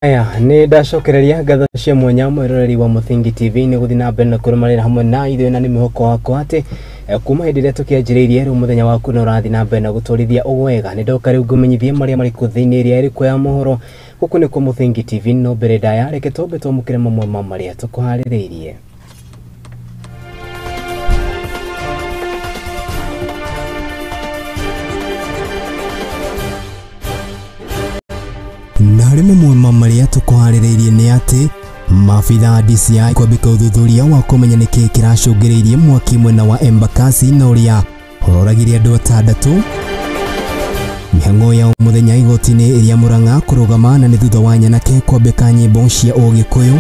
Aya nĩ ndacokereria ngatho cia mwanya mwĩroreri wa Mũthingi TV nĩ gũthiĩ na mbere na kũrũmanĩra hamwe na ithuĩ, na nĩ mwĩhoko wakwa atĩ kuma hĩndĩ ĩrĩa tũkĩanjĩrĩirie rĩu mũthenya waku nĩ ũrathiĩ na mbere na gũtwarithia wega. Nĩ ndoka rĩu ngũmenyithie marĩa marĩ kuo thĩinĩ ĩrĩa ĩrĩ kuo ya mohoro gũkũ nĩkuo Mũthingi TV. No mbere ndaya reke twambe twamũkĩre mamwe ma marĩa tũkũharĩrĩirie. Na harĩ mamwe ma marĩa tũkũharĩrĩirie nĩ atĩ maabitha DCI kwambĩka ũthuthuria wa kũmenya nĩkĩĩ kĩracũngĩrĩirie mwaki mwena wa Embakasi na ũrĩa ũroragire andũ atandatũ. Mĩhang'o ya mũthenya igoti-inĩ rĩa Murang'a kũrũgama na nĩ thutha wa nyanake kwambĩka nyĩmbo cia ũgĩkũyũ,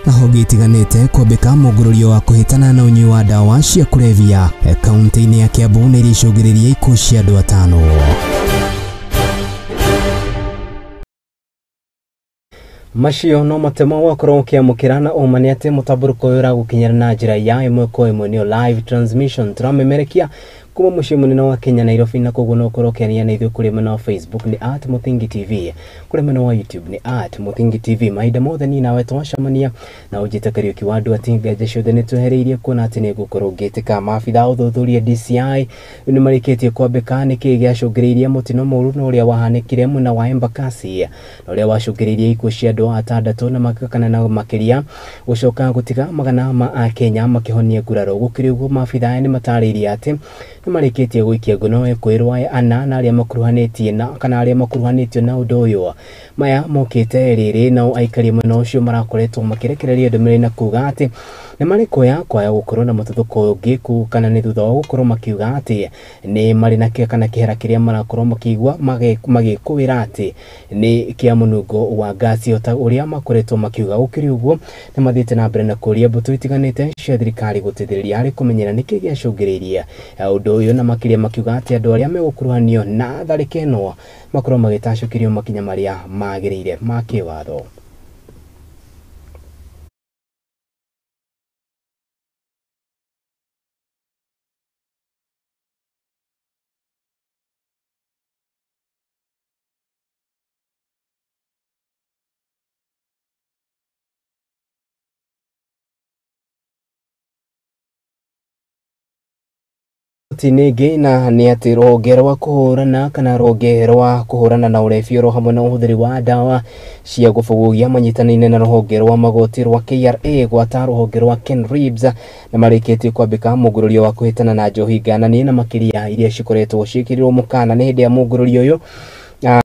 na honge itiganĩte kwambĩka mũngũrũrio wa kũhĩtana na ũnyui wa ndawa cia kũrebia kaunti-inĩ ya Kiambu nĩ iria icũngĩrĩirie ikuũ cia andũ atano. Macio no matemo wakorwo ũkĩamũkĩra, na ũma nĩ atĩ mũtambũrũko ũyũ ũragũkinyĩra na njĩra ya ĩmwe kwa ĩmwe nĩyo live transmission tũramemerekia kuma mũciĩ mũnene wa Kenya Nairobi, na koguo no ũkorwo ũkĩaria na ithuĩ kũrĩ mwena wa Facebook nĩ at Mũthingi TV, kũrĩ mwena wa YouTube nĩ at Mũthingi TV. Mahinda mothe niĩ nawe twacemania na ũnjĩte Kariũki wa andũ atĩ nganja ciothe nĩ twehereirie, kuona atĩ nĩ ngũkorwo ngĩtĩka. Maabitha ũthuthuria DCI nĩ marĩkĩtie kwambĩka nĩkĩĩ gĩacũngĩrĩirie mũtino mũũru na ũrĩa wahanĩkire mwena wa Embakasi na ũrĩa wacũngĩrĩirie ikuũ cia andũ atandatũ na kana na makĩria gũcoka gũtiga magana ma akenya makĩhonia nguraro. Gũkĩrĩ ũguo maabitha aya nĩ matarĩirie atĩ nĩ marĩkĩtie gũikia ngono ekwĩrwo ana na arĩa makuruhanĩtie na kana arĩa makuruhanĩtio na ũndũ ũyũ. Maya mokĩte rĩrĩ nao aikari mwena ũcio marakoretwo makĩrekereria ndũmĩrĩri na kuga atĩ nĩ marĩ kuoya kwaya gũkorwo na mũtuthũko ũngĩ kana nĩ thutha wa gũkorwo makiuga atĩ nĩ marĩ na kana kĩhera kĩrĩa marakorwo makĩigua magĩkũĩra atĩ nĩ kĩa mũnungo wa ngasi ota ũrĩa makoretwo makiuga. Gũkĩrĩ ũguo nĩ mathiĩte na mbere na kũria mbũtũ itiganĩte cia thirikari gũteithĩrĩria harĩ kũmenyera nĩkĩ gĩacũngĩrĩirie ũndũ ũyũ, na makĩria makiuga atĩ andũ arĩa megũkuruhanio na tharĩka ĩno makorwo magĩtacũkĩrio makinya marĩa magĩrĩire ma kĩwatho. Ningĩ na nĩ atĩ rũhonge rwa kũhũrana kana rũhonge rwa kũhũrana na ũrebi oro hamwe na ũhũthĩri wa ndawa cia gũbũgũgia manyitanĩire na rũhonge rwa magoti rwa KRA gwata rũhonge rwa KENRIBS na marĩkĩtie kwambĩka mũngũrũrio wa kũhĩtana na njohi ngananie na makĩria iria cikoretwo ciĩkĩrĩrwo mũkana. Nĩ hĩndĩ ya mũngũrũrio ũyũ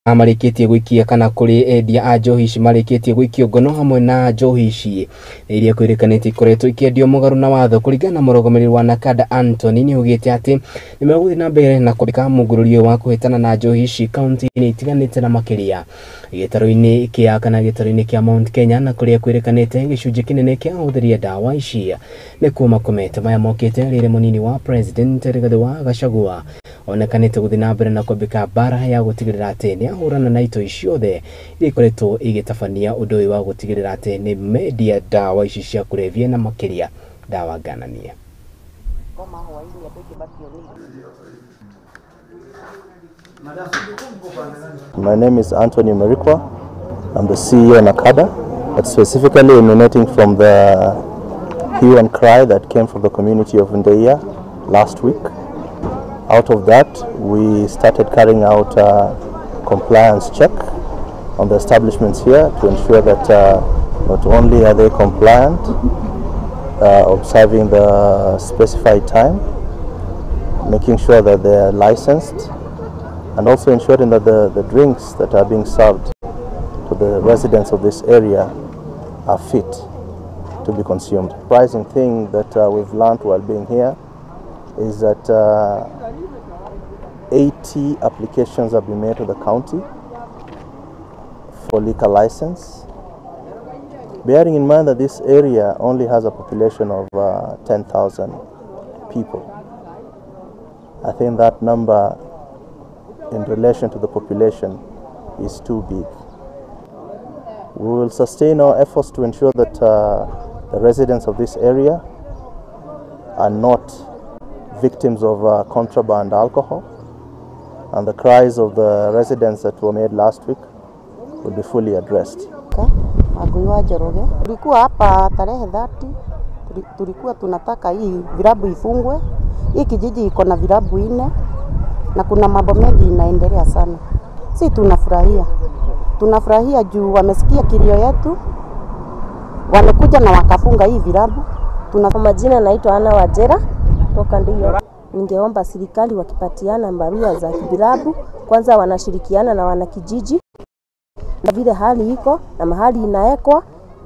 marĩkĩtie gũikia kana kũrĩ endia a njohi ici marĩkĩtie gũikio ngono hamwe na njohi ici iria kwĩrĩkanĩte ikoretwo ikĩendio mũgarũ na watho. Kũringana na mũrũgamĩrĩri wa Nakada Anthony nĩ augĩte atĩ nĩ megũthiĩ na mbere na kwambĩka mũngũrũrio wa kũhĩtana na njohi ici kaunti-inĩ itiganĩte na makĩria gĩtarũ-inĩ kĩa kana gĩtarũ-inĩ kĩa Mount Kenya, na kũrĩa kwĩrĩkanĩte gĩcunjĩ kĩnene kĩa ahũthĩri a ndawa ici nĩkuo makomete. Maya mokĩte rĩrĩ mũnini wa President Rigathĩ wa Gachagua onekanĩte gũthiĩ na mbere na kwambĩka mbara ya gũtigĩrĩra atĩ nĩ ahũrana na itoi ciothe iria ikoretwo igĩtabania ũndũ ũyũ wa gũtigĩrĩra atĩ nĩ mendia ndawa ici cia kũrebia na makĩria ndawa ngananie. My name is Anthony Muirikwa. I'm the CEO NACADA, but specifically emanating from the hue and cry that came from the community of Ndeiya last week. Out of that, we started carrying out a compliance check on the establishments here to ensure that not only are they compliant, observing the specified time, making sure that they are licensed, and also ensuring that the drinks that are being served to the residents of this area are fit to be consumed. The surprising thing that we've learned while being here is that 80 applications have been made to the county for liquor license, bearing in mind that this area only has a population of 10,000 people. I think that number in relation to the population is too big. We will sustain our efforts to ensure that the residents of this area are not victims of contraband alcohol, and the cries of the residents that were made last week will be fully addressed. Wangui wa Njoroge. Tulikuwa hapa tarehe 30, tulikuwa tunataka hii vilabu ifungwe. Hii kijiji iko na vilabu 4 na kuna mambo mengi inaendelea sana. Si tunafurahia. Tunafurahia juu wamesikia kilio yetu. Wamekuja na wakafunga hii vilabu. Kwa majina naitwa Ana Wajera kutoka Ndio. Ningeomba serikali wakipatiana barua za vilabu, kwanza wanashirikiana na wanakijiji na vile hali iko na mahali inaekwa,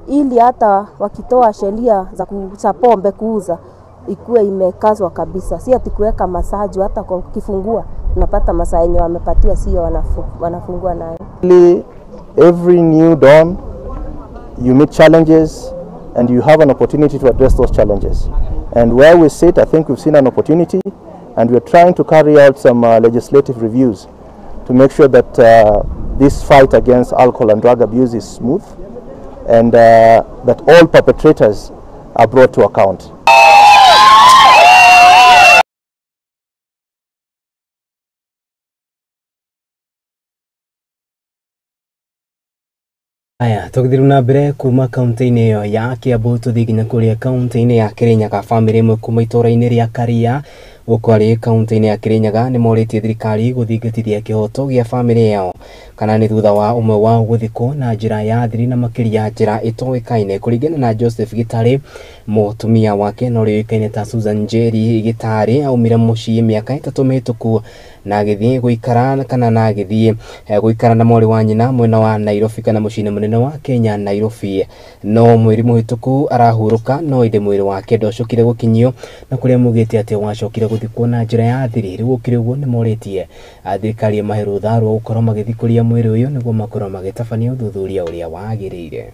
ili hata wakitoa sheria za kuuza pombe kuuza ikuwe imekazwa kabisa, si ati kuweka masaji. Hata kwa kifungua unapata masaa yenye wamepatiwa sio wanafungua nayo. Every new dawn you meet challenges and you have an opportunity to address those challenges. And where we sit, I think we've seen an opportunity, and we're trying to carry out some legislative reviews to make sure that this fight against alcohol and drug abuse is smooth and that all perpetrators are brought to account. Aya, tũgĩthiĩ na mbere kuma kaunti-inĩ ĩyo ya Kiambu tũthiĩ nginya kũrĩa kaunti-inĩ ya Kirinyaga. Bamĩrĩ ĩmwe kuma itũũra-inĩ rĩa Karia gũkũ arĩ kaunti-inĩ ya Kirinyaga nĩ morĩtie thirikari gũthingatithia kĩhoto gĩa bamĩrĩ yao kana nĩ thutha wa ũmwe wao gũthikwo na njĩra ya thiri na makĩria njĩra ĩtoĩkaine. Kũringana na Joseph Gitari, mũtumia wake na ũrĩa ũĩkaine ta Susan Njeri Gitari aumire mũciĩ mĩaka 3 mĩhĩtũku na agĩthiĩ gũikara kana na agĩthiĩ gũikara na mwarĩ wa nyina mwena wa Nairobi kana mũciĩ-inĩ mũnene wa Kenya Nairobi. No mweri mũhĩtũku arahurũka, no ĩndĩ mwĩrĩ wake ndwacokire gũkinyio na kũrĩa mugĩte atĩ wacokire gũthikwo na njĩra ya thiri. Rĩu gũkĩrĩ ũguo nĩ morĩtie thirikari ĩmahe rũtha rwa gũkorwo magĩthikũria mwĩrĩ ũyũ nĩguo makorwo magĩtabania ũthuthuria ũrĩa wagĩrĩire.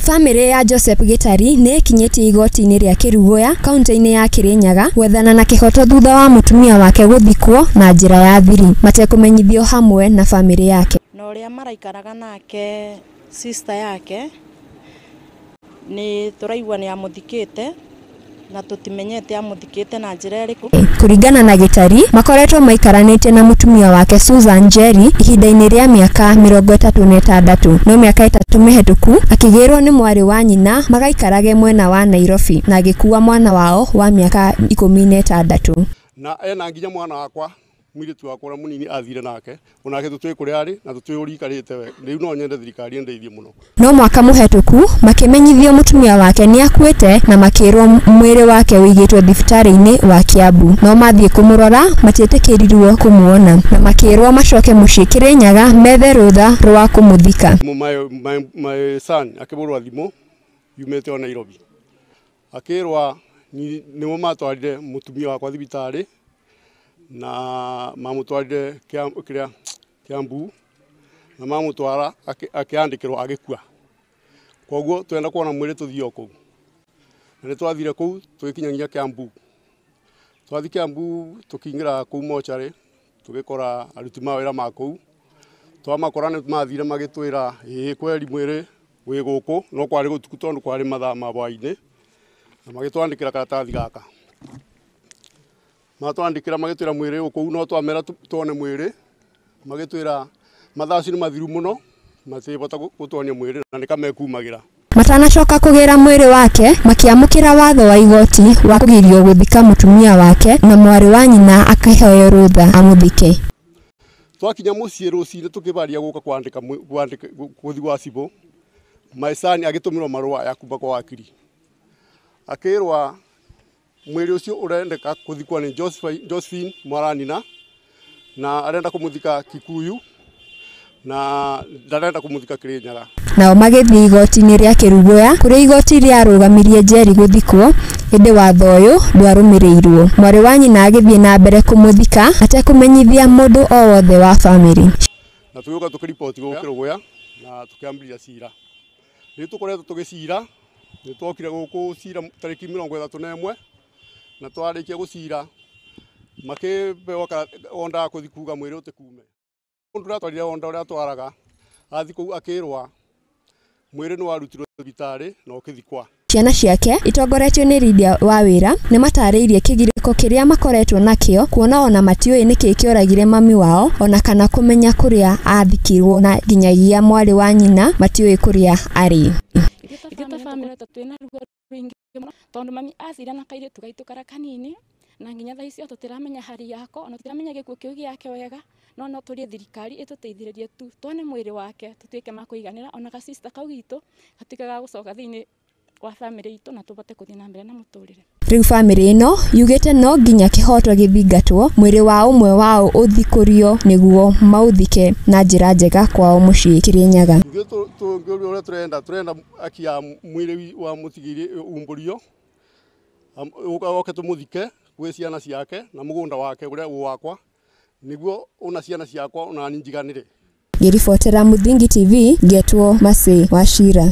Bamĩrĩ ya Joseph Gitari nĩ ĩkinyĩtie igoti-inĩ rĩa Kĩruguya kaunti-inĩ ya Kirinyaga gwethana na kĩhoto thutha wa mũtumia wake gũthikwo na njĩra ya thiri matekũmenyithio hamwe na bamĩrĩ yake. Na ũrĩa maraikaraga nake sister yake nĩ tũraigua nĩ amũthikĩte na tũtimenyete amũthikĩte na njĩra ĩrĩkũ. Kũringana na Gitari, makoretwo maikaranĩtie na mũtumia wake Susan Njeri ihinda-inĩ rĩa mĩaka 36, no mĩaka 3 mĩhĩtũku akĩgĩrwo nĩ mwarĩ wa nyina magaikarage mwena wa Nairobi na agĩkua mwana wao wa mĩaka 16. Na ena nginya mwana wakwa mwiritu wakwa ũrĩa mũnini athire nake onake tũtũĩ kũrĩa arĩ na tũtũĩ ũrĩa ikarĩte we. Rĩu no nyende thirikari ĩndeithie mũno. No mwaka mũhetũku makĩmenyithio mũtumia wake nĩ akuĩte na makĩrwo mwĩrĩ wake ũigĩtwo thibitarĩ-inĩ wa Kiambu, no mathiĩ kũmũrora matiĩtĩkĩrirwo kũmuona na makĩrwo macoke mũciĩ Kirinyaga methe rũtha rwa kũmũthika. My son akĩbũrwo thimũ yumĩte o Nairobi akĩrwa nĩo matwarire mũtumia wakwa thibitarĩ na mamutwarire kiria Kiambu na mamutwara akiandikirwo agikua. Koguo twenda kuona mwiri tuthie o kuu na nitwathire kuu tugikinya nginya Kiambu. Twathi Kiambu tukiingira kuu mochari tugikora aruti ma wira ma kuu. Twamakora ni mathire magitwira ii kweri mwiri wi guku no kwari gutuku tondu kwari mathaa ma hwaini na magitwandikira karatathi gaka. Matwandikira magitwira mwiri uku no twamera tuone mwiri magitwira mathaa acio ni mathiru muno matibota gutwonia mwiri na nikamekumagira. Matanacoka kũgĩra mwĩrĩ wake makĩamũkĩra watho wa igoti wa kũgirio gũthika mũtumia wake na mwarĩ wa nyina akĩheo rũtha amũthike. Twakinya mũciĩ rũcinĩ tũkĩbaria gũka kwandĩka gũthiĩ gwa cibũ, my son agĩtũmĩrwo marũa ya kuma kwa wakiri akĩrwa mwĩrĩ ũcio ũrendeka kũthikwo nĩ Josephine Mwaranina na arenda kũmũthika Kikuyu na ndarenda kũmũthika Kirinyaga. Nao magĩthiĩ igoti-inĩ rĩa Kĩruguya kũrĩa igoti rĩarũgamirie Njeri gũthikwo, ĩndĩ watho ũyũ ndwarũmĩrĩirwo. Mwarĩ wa nyina agĩthiĩ na mbere kũmũthika atekũmenyithia mũndũ o wothe wa bamĩrĩ. Na tũgĩũka tũkĩriboti gũkũ Kĩruguya na tũkĩambĩrĩria cira. Rĩu tũkoretwo tũgĩcira, nĩ twokire gũkũ cira tarĩki 31 na twarĩkia gũcira makĩheo onda kũthi kuga mwĩrĩ ũtĩkume. Mũndũ ũrĩa atwarire onda ũrĩa atwaraga athi kũu akĩrwa mwĩrĩ nĩ warutirwo thibitarĩ na ũkĩthikwa. Ciana ciake itongoretio nĩ Lydia Wawĩra nĩ matarĩirie kĩgirĩko Gĩmako kĩrĩa makoretwo nakĩo kuona ona matiũĩ nĩkĩ kĩoragire mami wao ona kana kũmenya kũrĩa athikirwo na nginyagia mwarĩ wa nyina matiũĩ kũrĩa arĩ. Ithuĩ ta bamĩrĩ twĩna ruo rũingĩ mũno tondũ mami acira na kairĩtu gaitũ karĩa kanini na nginya thaa icio tũtiramenya hali yako ona tũtiramenya gĩkuũ kĩu gĩake wega no no tũrie thirikari ĩtũteithĩrĩrie tu tuone mwĩrĩ wake tũtuĩke ma kũiganĩra ona ga sister kau gitũ gatuĩke ga gũcoka thĩinĩ wa bamĩrĩ itũ na tũbote kũthiĩ na mbere na mũtũrĩre. Rĩu bamĩrĩ ĩno yugĩte no nginya kĩhoto gĩthingatwo mwĩrĩ wa ũmwe wao ũthikũrio nĩguo maũthike na njĩra njega kwao mũciĩ Kĩrĩnyaga. Ithuĩ ũrĩa tũrenda haki ya mwĩrĩ wa mũtigĩrĩ umbũrio oke tũmũthike gwĩ ciana ciake na mũgũnda wake ũrĩa wĩ wakwa nĩguo ona ciana ciakwa ona niĩ njiganĩre. Ngĩribotera Muthingi TV ngetwo Mercy Wachira.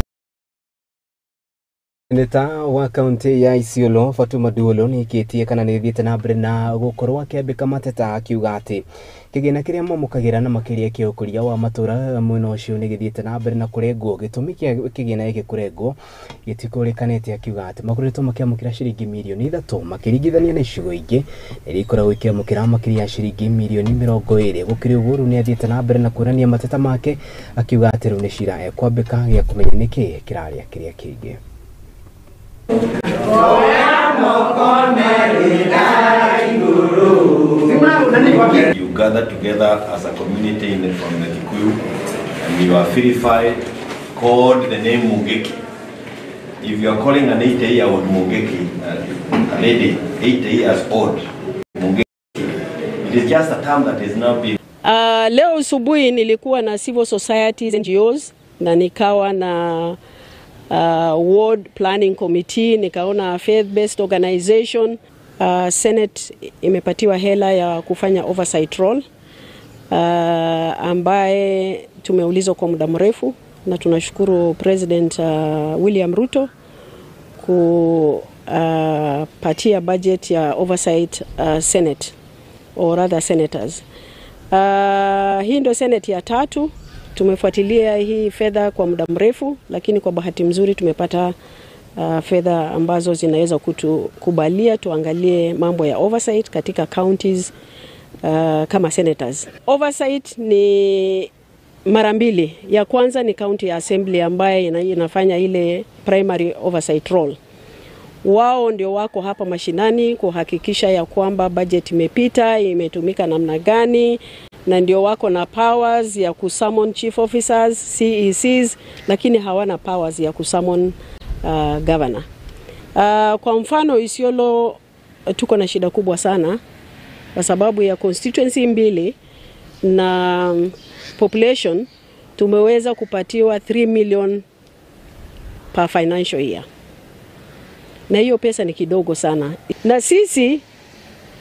Seneta wa kaunti ya Isiolo Fatuma Duolo nĩ kana nĩ thiĩte na mbere na gũkorwo akĩambĩka mateta akiuga atĩ kĩgĩna kĩrĩa mamũkagĩra na makĩria kĩa ũkũria wa matũra mwena ũcio nĩ gĩthiĩte na mbere na kũrengwo. Gĩtũmi kĩa kĩgĩna gĩkĩ kũrengwo gĩtikũrĩkanĩte, akiuga atĩ makoretwo makĩamũkĩra ciringi mirioni 3 makĩringithania na icigo ingĩ iria ikoragwo ikĩamũkĩra makĩria ya ciringi mirioni 20. Gũkĩrĩ ũguo rĩu nĩ athiĩte na mbere na kuonania mateta make akiuga atĩ rĩu nĩ cira ekwambĩka gĩa kũmenya nĩkĩ kĩrarĩa kĩrĩa kĩngĩ. You gather together as a community from the Kikuyu and you are verified, called the name Mungiki. If you are calling an 80-year-old Mungiki, a lady 80 years old, Mungiki, it is just a term that is now being. Leo asubuhi nilikuwa na civil societies NGOs na nikawa na ward planning committee, nikaona faith-based organization. Senate imepatiwa hela ya kufanya oversight role ambaye tumeulizwa kwa muda mrefu, na tunashukuru President William Ruto kupatia budget ya oversight Senate or other senators. Hii ndio Senate ya tatu. Tumefuatilia hii fedha kwa muda mrefu, lakini kwa bahati mzuri tumepata fedha ambazo zinaweza kutukubalia tuangalie mambo ya oversight katika counties kama senators. Oversight ni mara mbili. Ya kwanza ni county assembly ambaye inafanya ile primary oversight role. Wao ndio wako hapa mashinani kuhakikisha ya kwamba budget imepita, imetumika namna gani, na ndio wako na powers ya kusummon chief officers, CECs, lakini hawana powers ya kusummon governor. Kwa mfano Isiolo tuko na shida kubwa sana kwa sababu ya constituency mbili na population tumeweza kupatiwa 3 million per financial year. Na hiyo pesa ni kidogo sana. Na sisi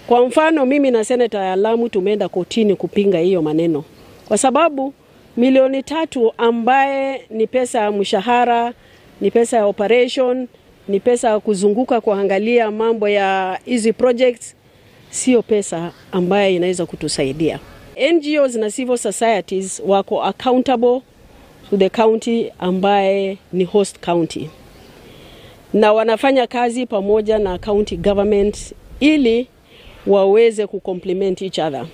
kwa mfano mimi na senator ya Lamu tumeenda kotini kupinga hiyo maneno. Kwa sababu milioni 3 ambaye ni pesa ya mshahara, ni pesa ya operation, ni pesa ya kuzunguka kuangalia mambo ya hizi projects, sio pesa ambaye inaweza kutusaidia. NGOs na civil societies wako accountable to the county ambaye ni host county. Na wanafanya kazi pamoja na county government ili waweze kucomplement each other.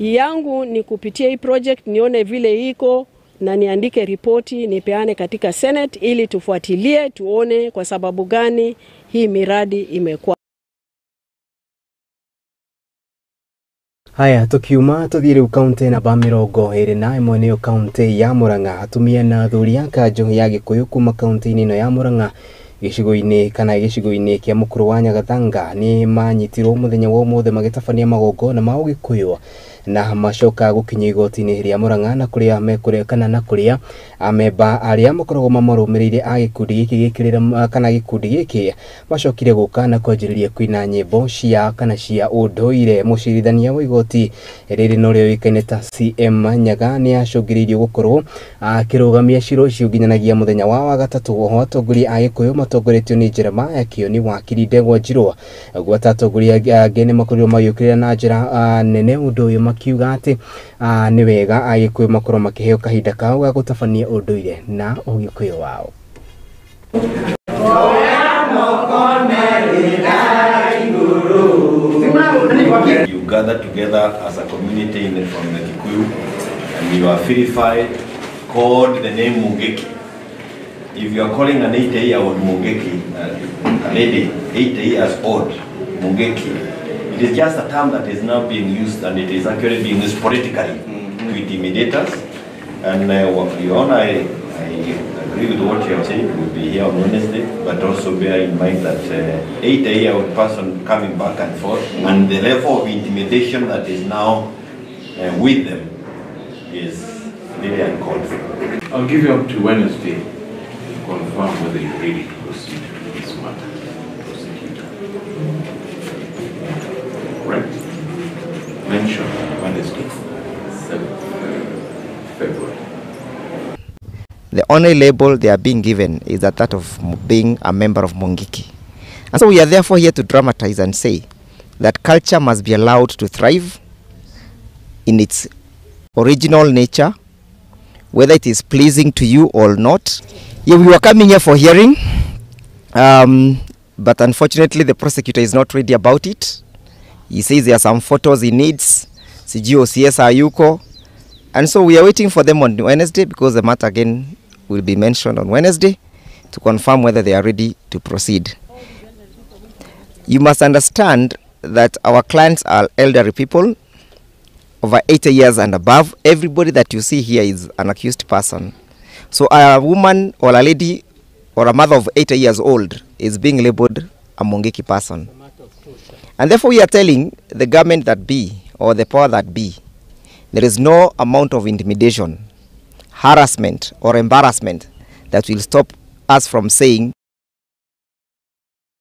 Yangu ni kupitia hii project nione vile iko na niandike ripoti nipeane katika Senate ili tufuatilie tuone kwa sababu gani hii miradi imekuwa. Haya, tukiuma tuthie riu kaunti namba 21 niyo kaunti ya Murang'a. Atumia na athuri a kanjũ ya Gĩkũyũ kuma kaunti-inĩ ĩno ya Murang'a gĩcigo-inĩ kana gĩcigo-inĩ kĩa mũkũrũ wa Nyagathanga nĩ manyitirwo mũthenya wa ũmũthĩ magĩtabania magongona ma ũgĩkũyũ na macoka gũkinya igoti-inĩ rĩa Murang'a na kũrĩa mekũrĩa kana na kũrĩa amemba arĩa makoragwo mamarũmĩrĩire a gĩkundi gĩkĩ gĩkĩrĩra kana gĩkundi gĩkĩ macokire gũka na kwanjĩrĩria kũina nyĩmbo cia kana cia ũndũire. Mũcirithania wa igoti rĩrĩ no rĩoĩkaine ta CM Nyaga nĩ acũngĩrĩirio gũkorwo akĩrũgamia cira ũcio nginyanagia mũthenya wa Wagatatũ. Oho atongoria a Gĩkũyũ matongoretio nĩ Jeremiah Kĩoni wakiri Ndegwa Njirũ gwata atongoria angĩ nĩ makorirwo magĩũkĩrĩra na njĩra nene ũndũ ũyũ makiuga atĩ nĩ wega Agĩkũyũ makorwo makĩheo kahinda kao ga gũtabania ũndũire na ũgĩkũyũ wao. gather together as a community from the Kikuyu and you are verified, called the name Mungiki. If you are calling an 80-year-old Mungiki, a lady 80 years old, Mungiki, it is just a term that is now being used, and it is actually being used politically to intimidate us. And Your Honor, I agree with what you have said. We'll be here on Wednesday, but also bear in mind that 80-year-old person coming back and forth, and the level of intimidation that is now with them is really uncalled for. I'll give you up to Wednesday to confirm whether you're ready to proceed with this matter. Prosecutor. Right. Mention Wednesday, 7th February. The only label they are being given is that of being a member of Mungiki. And so we are therefore here to dramatize and say that culture must be allowed to thrive in its original nature, whether it is pleasing to you or not. Yeah, we were coming here for hearing, but unfortunately the prosecutor is not ready about it. He says there are some photos he needs, CGOCS Ayuko. And so we are waiting for them on Wednesday, because the matter again will be mentioned on Wednesday to confirm whether they are ready to proceed. You must understand that our clients are elderly people, over 80 years and above. Everybody that you see here is an accused person. So a woman or a lady or a mother of 80 years old is being labeled a Mungiki person. And therefore we are telling the government that be, or the power that be, there is no amount of intimidation, harassment, or embarrassment that will stop us from saying.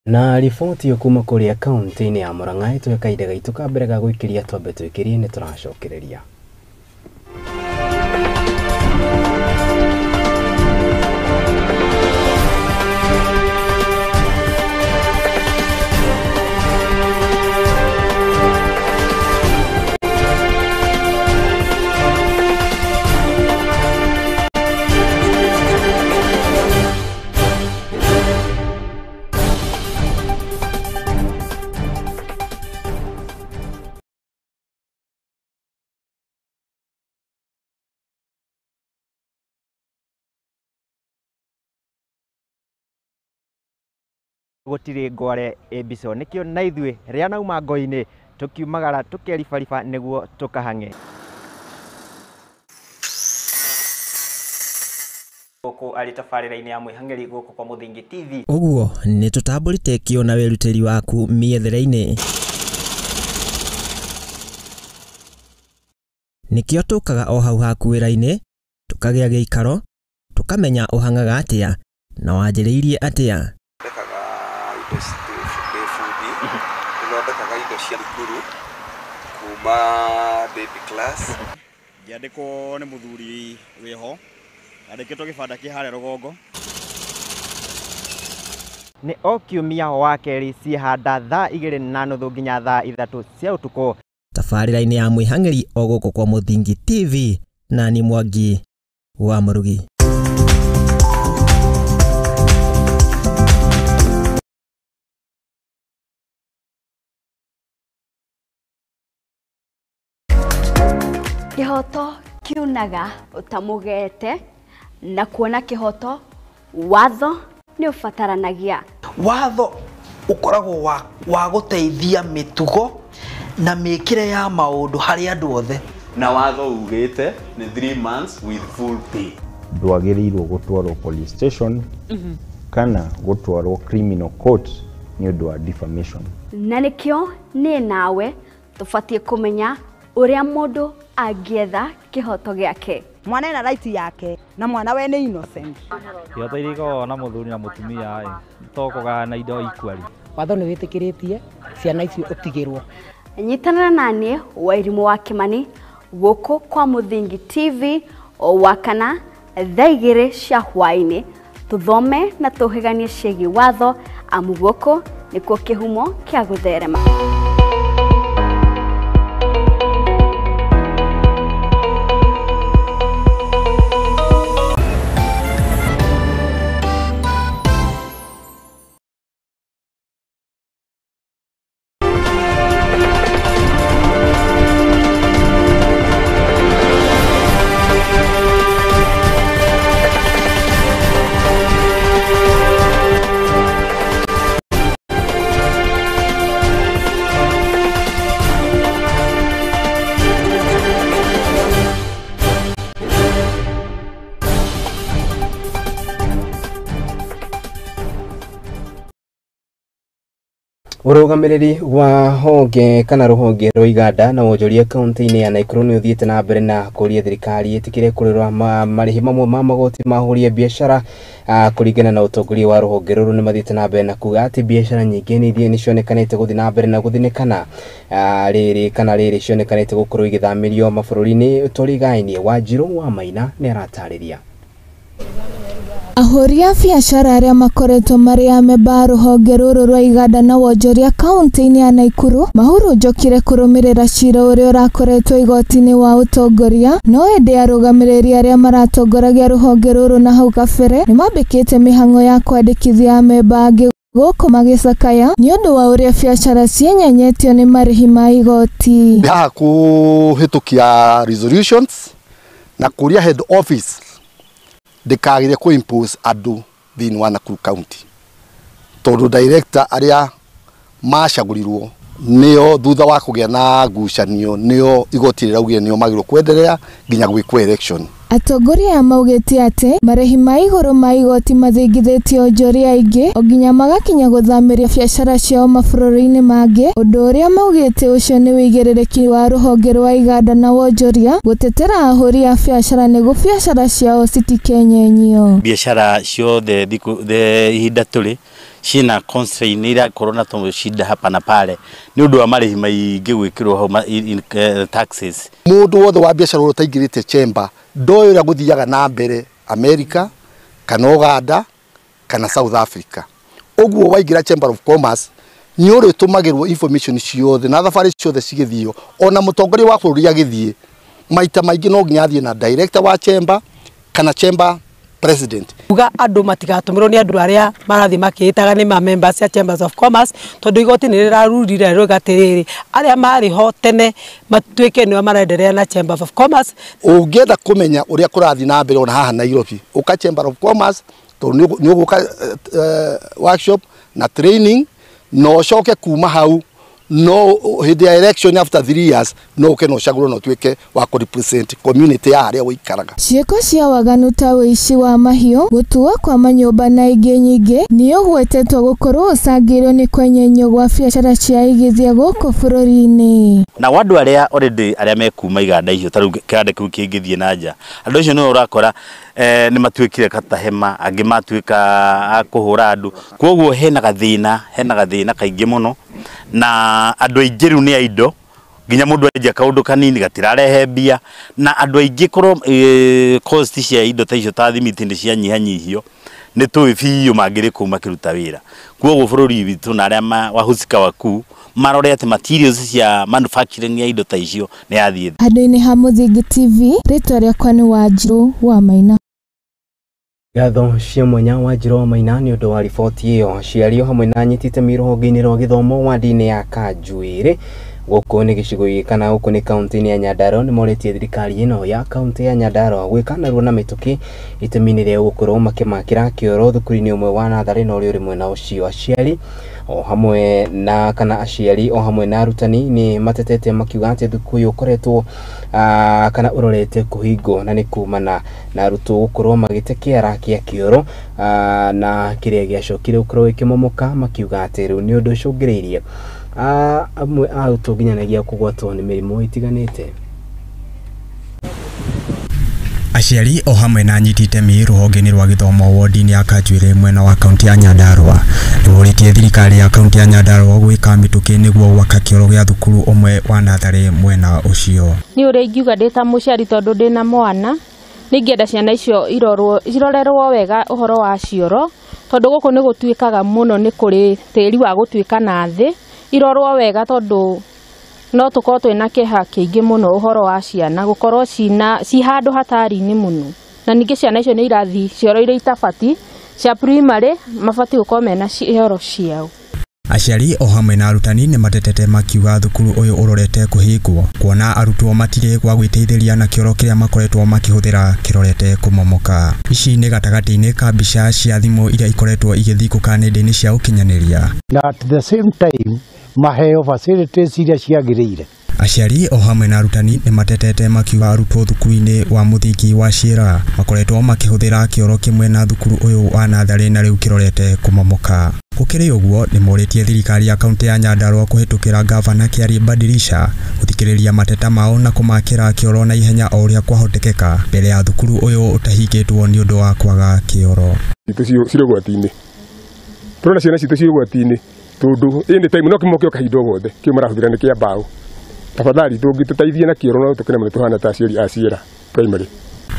Na riboti yo kuma kuria kaunti-inĩ ya Murang'a ĩtwe kahinda gaitũ ka mbere ga gũikĩria twambe twĩkĩrie nĩ tũracokereria. Gutire ngware ĩmbico nikio na ithuĩ rĩa nauma ngo-inĩ tukiumagara tukeribariba nĩguo tukahang'e gũkũ arĩ tabarĩra-inĩ ya mwĩhang'eri gũkũ kwa Mũthingi TV. Ũguo nĩ tũtambũrĩte kĩo na wĩrutĩri waku mĩethere-inĩ, nĩkĩo tũkaga o hau haku wĩra-inĩ, tũkagĩa gĩikaro, tũkamenya ũhang'aga atĩa na wanjĩrĩirie atĩa. Thondekaga indo cia thukuru kuma baby class. Ngĩandĩkwo nĩ mũthuri wĩho, andĩkĩtwo gĩbanda kĩ harĩa rũgongo. Nĩ o kiumia wa kerĩ ciĩhanda thaa 2:30 nginya thaa 3 cia ũtukũ. Tabarĩra-inĩ ya mwĩhang'eri o gũkũ kwa Mũthingi TV, na ni Mwangi wa Mũrugi. Kĩhoto kiunaga ũtamũgete, na kuona kĩhoto watho nĩ ũbataranagia. Watho ũkoragwo wa gũteithia mĩtugo na mĩkĩre ya maũndũ harĩ andũ othe. Na watho ugĩte nĩ 3 months with full pay. Ndwagĩrĩirwo gũtwarwo police station kana gũtwarwo criminal court nĩ ũndũ wa defamation. Na nĩkĩo niĩ nawe tũbatiĩ kũmenya ũrĩa mũndũ angĩetha kĩhoto gĩake. Mwana ena right yake na mwana we nĩ innocent. Ihoto iria ikoragwo na mũthuri na mũtumia to kũgayana indo equally. Watho nĩ wĩtĩkĩrĩtie ciana icio ũtigĩrwo. Nyitanĩra naniĩ Wairimũ wa Kĩmani gũkũ kwa Mũthingi TV o wakana thaa 2 cia hwaĩ-inĩ, tũthome na tũhĩganie ciĩgiĩ watho, amu gũkũ nĩkuo kĩhumo kĩa gũtherema. Ũrũgamĩrĩri wa honge kana rũhonge rwa iganda na wonjoria kaunti-inĩ ya Nakuru nĩ ũthiĩte na mbere na kũria thirikari ĩtĩkĩre kũrĩrwa marĩhi mamwe ma magoti ma ahũri a biacara. Kũringana na ũtongoria wa rũhonge rũrũ, nĩ mathiĩte na mbere na kuga atĩ biacara nyingĩ nĩ cionekanĩte gũthiĩ na mbere na gũthinĩkana rĩrĩ kana rĩrĩ cionekanĩte gũkorwo igĩthamĩrio mabũrũri-inĩ tũrigainie. Wanjirũ wa Maina nĩ aratarĩria. Ahũri a biacara arĩa makoretwo marĩ amemba a rũhonge rũrũ rwa iganda na wonjoria kaunti-inĩ ya Nakuru mahurunjũkire kũrũmĩrĩra cira ũrĩa ũrakoretwo igoti-inĩ wa ũtongoria. No ĩndĩ arũgamĩrĩri arĩa maratongoragia rũhonge rũrũ na hau kabere nĩmambĩkĩte mĩhang'o ya kwandĩkithia amemba angĩ gũkũ magĩcakaya nĩ ũndũ wa ũrĩa biacara cienyenyetio nĩ marĩhi ma igoti. Haha kũhĩtũkia resolutions na kũria head office ndikagire ku impose andũ thĩinĩ wa Nakuru County, tondũ director arĩa macagũrirwo nĩo thutha wa kũgĩa na ngucanio nĩo igoti rĩraugire nĩo magĩrĩirwo kwenderea nginya gwĩkwo election. Atongoria aya maugĩte atĩ marĩhi ma igũrũ ma igoti mathingithĩtie onjoria aingĩ o nginya magakinya gũthamĩria biacara ciao mabũrũri-inĩ mangĩ, ũndũ ũrĩa maugĩte ũcio nĩ wĩigĩrĩrĩki wa rũhonge rwa iganda na wonjoria gũtetera ahũri a biacara nĩguo biacara ciao citikenyenyio. Biacara ciothe ihinda tũrĩ ciĩna constraint irakorwo na tũcinda hapa na pale nĩ ũndũ wa marĩhi maingĩ gwĩkĩrwo hau taxes. Mũndũ wothe wa biacara ũrĩa ũtaingĩrĩte chamber ndoĩ ũrĩa gũthiaga na mbere America kana Uganda kana South Africa. Ũguo waingĩra Chamber of Commerce nĩ ũrĩtũmagĩrwo information ciothe na thabarĩ ciothe cigĩthio, ona mũtongoria wa bũrũri agĩthiĩ maita maingĩ no nginya athiĩ na director wa chamber kana chamber president. Uga andũ matigatũmĩrwo nĩ andũ arĩa marathiĩ makĩĩtaga nĩ ma members ya Chambers of Commerce, tondũ igoti nĩ rĩrarurire rĩuga atĩrĩrĩ arĩa marĩ ho tene matuĩke nĩo marenderea na Chambers of Commerce. Ũngĩenda kũmenya ũrĩa kũrathiĩ na mbere ona haha Nairobi, ũka Chamber of Commerce tondũ nĩ ũgũka workshop na training, na ũcoke kuma hau no hĩndĩ ya election after 3 years no ũke na ũcagũrwo na ũtuĩke wa kũ represent community ya harĩa ũikaraga. Ciĩko cia waganu ta ũici wa mahiũ, gũtuo kwa manyũmba na ingĩ nyingĩ nĩ ũgwetetwo gũkorwo ũcangĩirwo nĩ kwenyenyio gwa biacara cia igithia gũkũ bũrũri-inĩ. Na andũ arĩa already arĩa mekuma iganda icio ta rĩu kĩganda kĩu kĩngĩthiĩ na nja, andũ acio nĩo ũrakora nĩ matuĩkire katahema, angĩ matuĩka a kũhũra andũ, kwoguo hena gathĩna kaingĩ mũno na andũ aingĩ rĩu nĩ a indo nginya mũndũ endia kaũndũ kanini gatirarehe mbia, na andũ aingĩ korwo cost cia indo ta icio ta thimiti nĩ cianyihanyihio nĩ tũĩ biũ mangĩrĩ kũu makĩruta wĩra. Kwoguo bũrũri witũ na arĩa wahusika wakuu marore atĩ materials cia manufacturing ya indo ta icio nĩ yathiĩ. Handũ-inĩ ha Mũthingi TV, rĩtwa rĩakwa nĩ Wanjirũ wa Maina. Ngatho cia mwanya Wanjirũ wa Maina nĩ ũndũ wa riboti ĩyo. Aciari o hamwe na anyiti itemi rũhonge-inĩ rwa gĩthomo wandi-inĩ ya Kanjuĩrĩ gũkũ nĩ gĩcigo gĩkĩ kana gũkũ nĩ kaunti-inĩ ya Nyandarua nĩ morĩtie thirikari ĩno ya kaunti ya Nyandarua gwĩka narua na mĩtũkĩ itemi-inĩ rĩa gũkorwo makĩmakĩra kĩoro thukuru-inĩ ũmwe wa natharĩ na ũrĩa ũrĩ mwena ũcio. Aciari o hamwe na kana aciari o hamwe na arutani nĩ matetete makiuga atĩ thukuru ũyũ ũkoretwo kana ũrorete kũhingwo na nĩ kumana na arutwo gũkorwo magĩte kĩara kĩa kĩoro na kĩrĩa gĩacokire gũkorwo gĩkĩmomoka, makiuga atĩ rĩu nĩ ũndũ ũcũngĩrĩirie amwe a arutwo nginyanagia kũgwatwo nĩ mĩrimũ ĩtiganĩte. Aciari o hamwe na anyiti itemi rũhonge-inĩ rwa gĩthomo wodi-inĩ ya Kanjuĩrĩ mwena wa kaunti ya Nyandarua nĩmorĩtie thirikari ya kaunti ya Nyandarua gwĩka mĩtũkĩ nĩguo gwaka kĩoro gĩa thukuru ũmwe wa natharĩ mwena ũcio. Nĩ ũrĩa ingiuga ndĩ ta mũciari tondũ ndĩna mwana, nĩingĩenda ciana icio irorerwo wega ũhoro wa cioro, tondũ gũkũ nĩ gũtuĩkaga mũno nĩ kũrĩ tĩri wa gũtuĩka na thĩ, irorwo wega tondũ no tũkorwo twĩna kĩeha kĩingĩ mũno ũhoro wa ciana gũkorwo ci handũ hatari-inĩ mũno, na ningĩ ciana icio nĩ irathiĩ cioro iria itabatiĩ cia primary mabatiĩ gũkorwo mena cioro ciao. Aciari o hamwe na arutani nĩ matetete makiuga thukuru ũyũ ũrorete kũhingwo kuona arutwo matirĩ gwa gwĩteithĩria na kĩoro kĩrĩa makoretwo makĩhũthĩra kĩrorete kũmomoka. Ici nĩ gatagatĩ-inĩ ka mbica cia thimũ iria ikoretwo igĩthikũka nenda-inĩ cia ũkinyanĩria. Na at the same time maheo facilities iria ciagĩrĩire. Aciari o hamwe na arutani nĩ matetete makiuga arutwo thukuru-inĩ wa mũthingi wa Ciĩra makoretwo makĩhũthĩra kĩoro kĩmwe na thukuru ũyũ wa natharĩ na rĩu kĩrorete kũmomoka. Gũkĩrĩ ũguo nĩ morĩtie thirikari ya kaunti ya Nyandarua kũhĩtũkĩra gavana Kĩarie Badilisha gũthikĩrĩria mateta mao na kũmakĩra kĩoro na ihenya o ũrĩa kwahotekeka mbere ya thukuru ũyũ ũtahingĩtwo nĩ ũndũ wa kwaga kĩoro. Citũ cirĩ ũgwati-inĩ, tũrona ciana citũ cirĩ ũgwati-inĩ tondũ any time no kĩmoke o kahinda o gothe kĩu marahũthĩra nĩ kĩa mbaũ. Tafadhali tũngĩtũteithia na kĩoro no tũkene mũno tũhana ta aciari a Ciĩra Primary.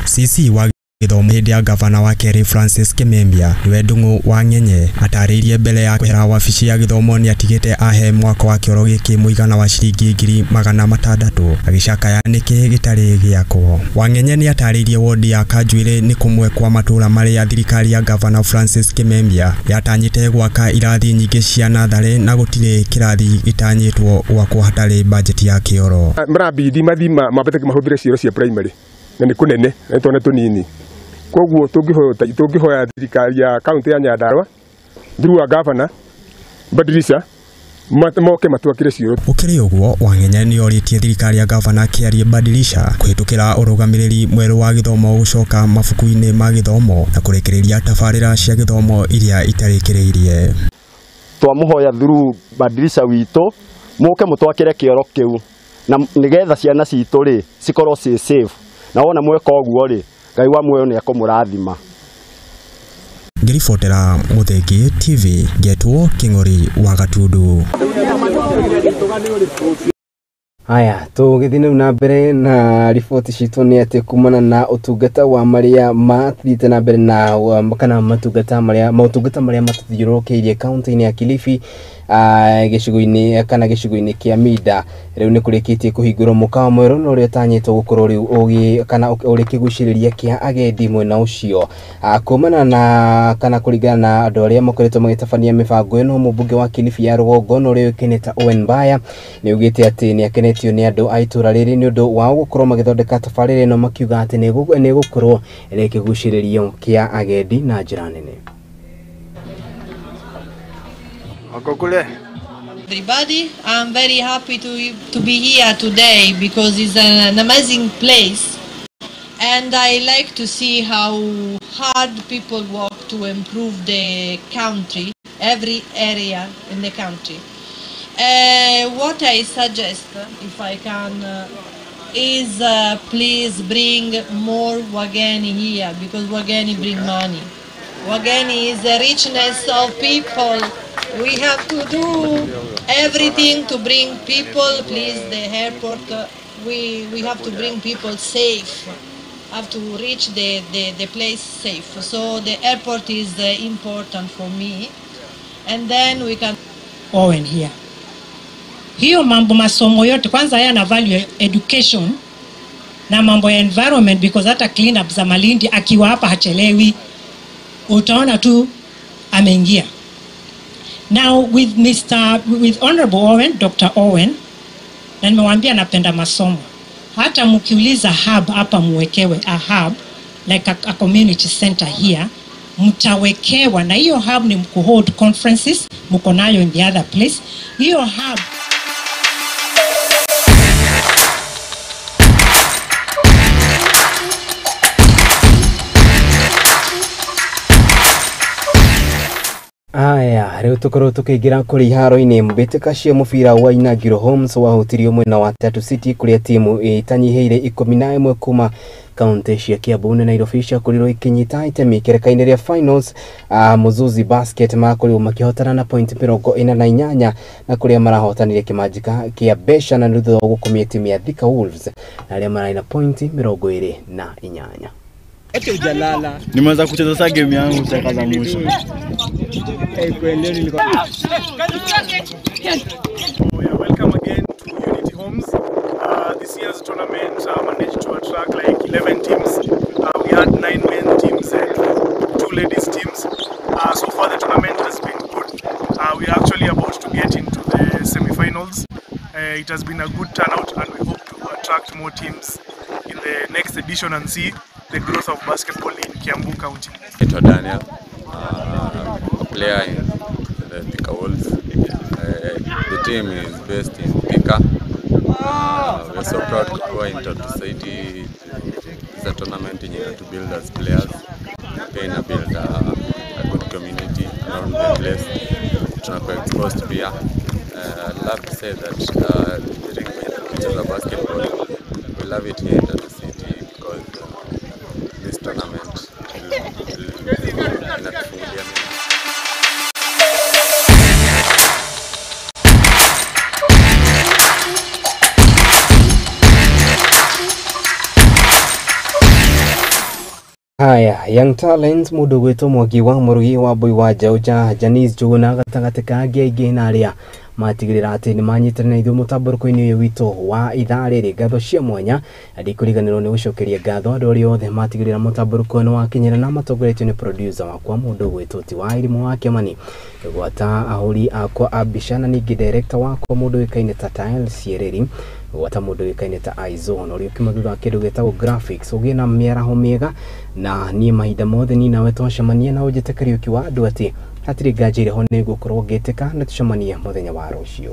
CC wa gĩthomo hĩndĩ ya gavana wa kerĩ Francis Kimembia niwe Ndung'u wa Ng'enye atarĩirie mbere ya kwehera wabici ya gĩthomo nĩ atigĩte ahe mwako wa kĩoro gĩkĩ mũigana wa ciringi 600,000 agĩcakaya nĩkĩ gĩtarĩ gĩakwo. Wang'enye nĩ atarĩirie wodi ya Kanjuĩrĩ nĩ kũmwe kwa matũũra marĩa thirikari ya gavana Francis Kimembia yatanyĩte gwaka irathi nyingĩ cia natharĩ na gũtirĩ kĩrathi gĩtanyĩtwo gwakwo hatarĩ bajeti ya kĩoro. Marabidi mathi mambate mahũthĩre cioro cia primary na nĩ kũnene na twana tũnini. Koguo tũngĩhoya thirikari ya kaunti ya Nyandarua through a governor Badilisha moke matwakire cioro. Gũkĩrĩ ũguo Wang'enye nĩ orĩtie thirikari ya gavana Kĩarie Badilisha kũhĩtũkĩra ũrũgamĩrĩri mwerũ wa gĩthomo gũcoka mabuku-inĩ ma gĩthomo na kũrĩkĩrĩria tabarĩra cia gĩthomo iria itarĩkĩrĩirie. Twamũhoya through Badilisha witũ mũke mũtwakĩre kĩoro kĩu na nĩgetha ciana citũ rĩ cikorwo ciĩ safe, na wona mweka ũguo rĩ Ngai wa muoyo nĩ ekũmũrathima. Ngĩribotera Mũthingi TV ngetwo Kĩng'ori wa Gatundu. Haya, tũgĩthiĩ na mbere na riboti citũ nĩ atĩ kumana na ũtungata wa marĩa mathiĩte na mbere na kana matungata marĩa maũtungata marĩa matũthiũrũrũkĩirie kaunti-inĩ ya Kilifi gĩcigo-inĩ kana gĩcigo-inĩ kĩa Mida rĩu nĩ kũrĩkĩtie kũhingũrwo mũkawa mwerũ na ũrĩa ũtanyĩtwo gũkorwo rĩu ũgĩ kana ũrĩ kĩgucĩrĩria kĩa agendi mwena ũcio. Kumana na kana kũringana na andũ arĩa makoretwo magĩtabania mĩbango ĩno, mũmbunge wa Kilifi ya rũgongo na ũrĩa ũĩkaine ta Owen Mbaya nĩ augĩte atĩ nĩ akenetio nĩ andũ a itũra rĩrĩ nĩ ũndũ wao gũkorwo magĩthondeka tabarĩra ĩno, makiuga atĩ nĩ ĩgũkorwo ĩrĩ kĩgucĩrĩrio kĩa agendi na njĩra nene. Everybody, I'm very happy to be here today because it's an amazing place, and I like to see how hard people work to improve the country, every area in the country. What I suggest, if I can, is please bring more Wageni here, because Wageni bring money. Wageni is the richness of people. We have to do everything to bring people, please, the airport, we have to bring people safe, have to reach the place safe. So the airport is important for me. And then we can... Owen here. Hiyo mambo masomo yote, kwanza haya na value education na mambo ya environment, because hata clean up za Malindi akiwa hapa hachelewi, utaona tu ameingia. Now with with Honorable Owen, Dr. Owen, na nimewambia napenda masomo. Hata mkiuliza hub hapa muwekewe a hub like a community center here, mtawekewa na hiyo hub ni mkuhold conferences, mko nayo in the other place. Hiyo hub Aya, rĩu tũkorwo tũkĩingĩra kũrĩ iharo-inĩ. Mbĩtĩka cia mũbira wa Inagiro Homes wahutirio mwena wa Tatu City kũrĩa timu ĩtanyihĩire 11 kuma kaunti cia Kiambu na Nairobi ciakorirwo ikinyita itemi ikereka-inĩ rĩa finals. Muzuzi Basket makorirwo makĩhotana na point 48 na kũrĩa marahotanire kĩmanjĩka kĩa mbeca na thutha wa gũkomia timu ya Thika Wolves na arĩa mararĩ na point 28. Nimeanza kucheza sasa game yangu sasa za mwisho. Welcome again to Unity Homes. This year's tournament managed to attract like 11 teams. We had 9 men teams and 2 ladies teams. So far the tournament has been good. We are actually about to get into the semi-finals. It has been a good turnout and we hope to attract more teams in the next edition and see the growth of basketball in Kiambu County. Naitwa Daniel, a player in the Thika Wolves. The team is based in Thika. We are so proud kuwa in Tatu City. It's a tournament yenye to build as players. Pia ina build a good community around the place. Tunakuwa exposed pia. I'd love to say that during kucheza basketball, we love it here in Tatu City because this tournament inatufungulia. Haya, Young Talents mundu gwitwo Mwangi wa Murugi wa Mbui wa Njauja Janice Njuguna gatagatĩ ka angĩ aingĩ na arĩa matigĩrĩra atĩ nĩ manyitanĩra na ithuĩ mũtambũrũko-inĩ ũyũ witũ wa ithaa rĩrĩ. Ngatho cia mwanya na ndikũriganĩrwo nĩ gũcokeria ngatho andũ arĩa othe matigĩrĩra mũtambũrũko nĩ wakinyĩra na matongoretio nĩ producer wakwa mũndũ gwĩtwo ti wa Irimũ wa Kĩamani, gwata ahũri akwa a mbica na ningĩ director wakwa mũndũ ũĩkaine ta Tael Siereri, gwata mũndũ ũĩkaine ta Aizon ũrĩa ũkiuma thutha wa kĩndũ gĩtagwo graphics. Ũgĩe na mĩaraho mĩega na niĩ mahinda mothe niĩ nawe twacemania na ũnjĩte Kariũki wa andũ atĩ hatirĩ nganja ĩrĩ ho nĩ ngũkorwo ngĩtĩka na tũcemanie mũthenya wa rũciũ.